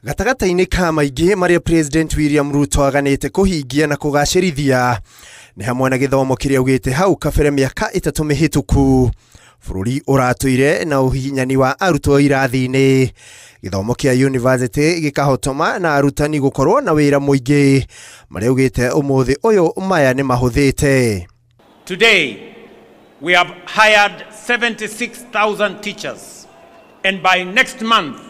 Gatagatĩ-inĩ ka maingĩ marĩa President William Ruto aganĩte kũhingia na kũgacĩrithia nĩ hamwe na gĩthomo kĩrĩa augĩte hau kabere mĩaka 3 mĩhĩtũku bũrũri ũratũire na ũhihinyani wa arutwo irathi-inĩ. Gĩthomo kĩa university gĩkahotoma na arutani gũkorwo na wĩra mũingĩ marĩa augĩte ũmũthĩ ũyũ maya nĩ mahũthĩte. Today we have hired 76,000 teachers, and by next month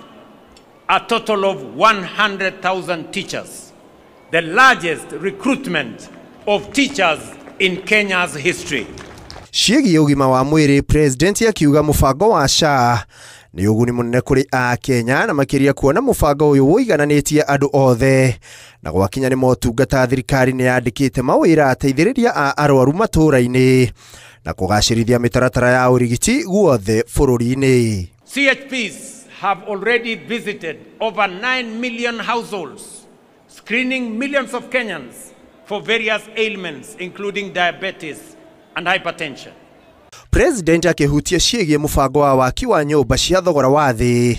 a total of 100,000 teachers, the largest recruitment of teachers in Kenya's history. Ciĩgiĩ ũgima wa mwĩrĩ, President akiuga mũbango wa SHA nĩ ũguni mũnene kũrĩ Akenya na makĩria kuona mũbango ũyũ ũigananĩtie andũ othe na gwakinya nĩ motungata thirikari nĩ yandĩkĩte mawĩra ateithĩrĩria a arwaru matũũra-inĩ na kũgacĩrithia mĩtaratara ya ũrigiti guothe bũrũri-inĩ. CHPs have already visited over 9 million households, screening millions of Kenyans for various ailments including diabetes and hypertension. President akĩhutia ciĩgiĩ mũbango wa waki wa nyũmba cia thogora wa thĩ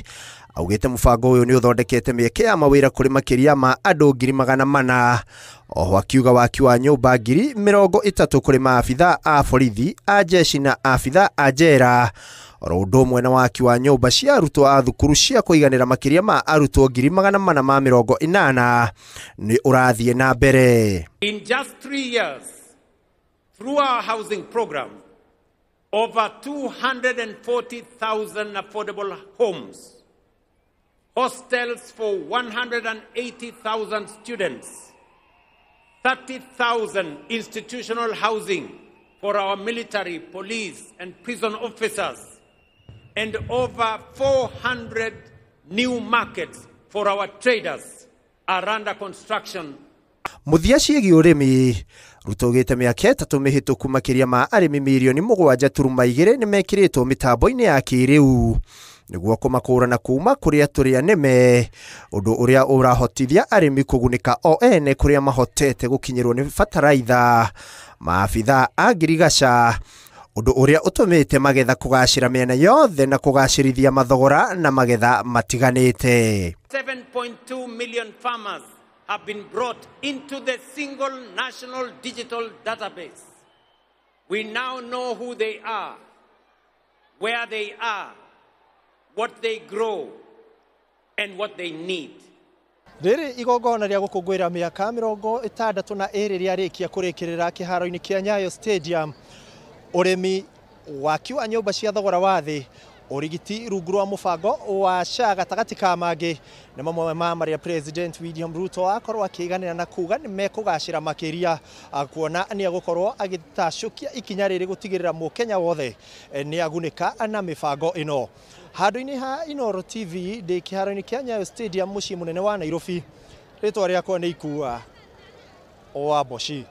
augĩte mũbango ũyũ nĩ ũthondekete mĩeke ya mawĩra kũrĩ makĩria ma andũ 400,000. Oho akiuga waki wa nyũmba 30,000 kũrĩ maabithaa a borithi, a jeshi na abithaa a njera, oro ũndũ ũmwe na waki wa nyũmba cia arutwo a thukuru cia kũiganĩra makĩria ma arutwo 480,000 nĩ ũrathiĩ na mbere. In just 3 years, through our housing program, over 240,000 affordable homes, hostels for 180,000 students, 30,000 institutional housing for our military, police, and prison officers, and over 400 new markets for our traders are under construction. Mũthia ciĩgiĩ ũrĩmi, Ruto augĩte mĩaka 3 mĩhĩtũku makĩria ma arĩmi mirioni 7.2 nĩ mekĩrĩtwo mĩtambo-inĩ ya kĩrĩu nĩguo kũmakũrana kuma kũrĩa tũrĩa nĩme, ũndũ ũrĩa ũrahotithia arĩmi kũgunĩka o ene kũrĩa mahotete gũkinyĩrwo nĩ bataraitha, maabithaa a ngirigaca, ũndũ ũrĩa ũtũmĩte magetha kũgacĩra mĩena yothe na kũgacĩrithia mathogora na magetha matiganĩte. 7.2 million farmers have been brought into the single national digital database. We now know who they are, where they are, what they grow, and what they need. Rĩrĩ igongona rĩa gũkũngũĩra mĩaka 62 rĩarĩkia kũrĩkĩrĩra kĩharo-inĩ kĩa Nyayo Stadium, ũrĩmi, waki wa nyũmba cia thogora wa thĩ, ũrigiti rungu rwa mũbango wa SHA gatagatĩ ka mangĩ nĩ mamwe ma marĩa President William Ruto akorwo akĩiganĩra na kuga nĩ mekũgacĩra makĩria kuona nĩ egũkorwo agĩtacũkia ikinya rĩrĩ gũtigĩrĩra mũkenya wothe nĩ agunĩka na mĩbango ĩno. Handũ-inĩ ha Inooro TV ndĩ kĩharo-inĩ kĩa Nyayo Stadium mũciĩ mũnene wa Nairobi, rĩtwa rĩakwa nĩ Ikua wa Mboci.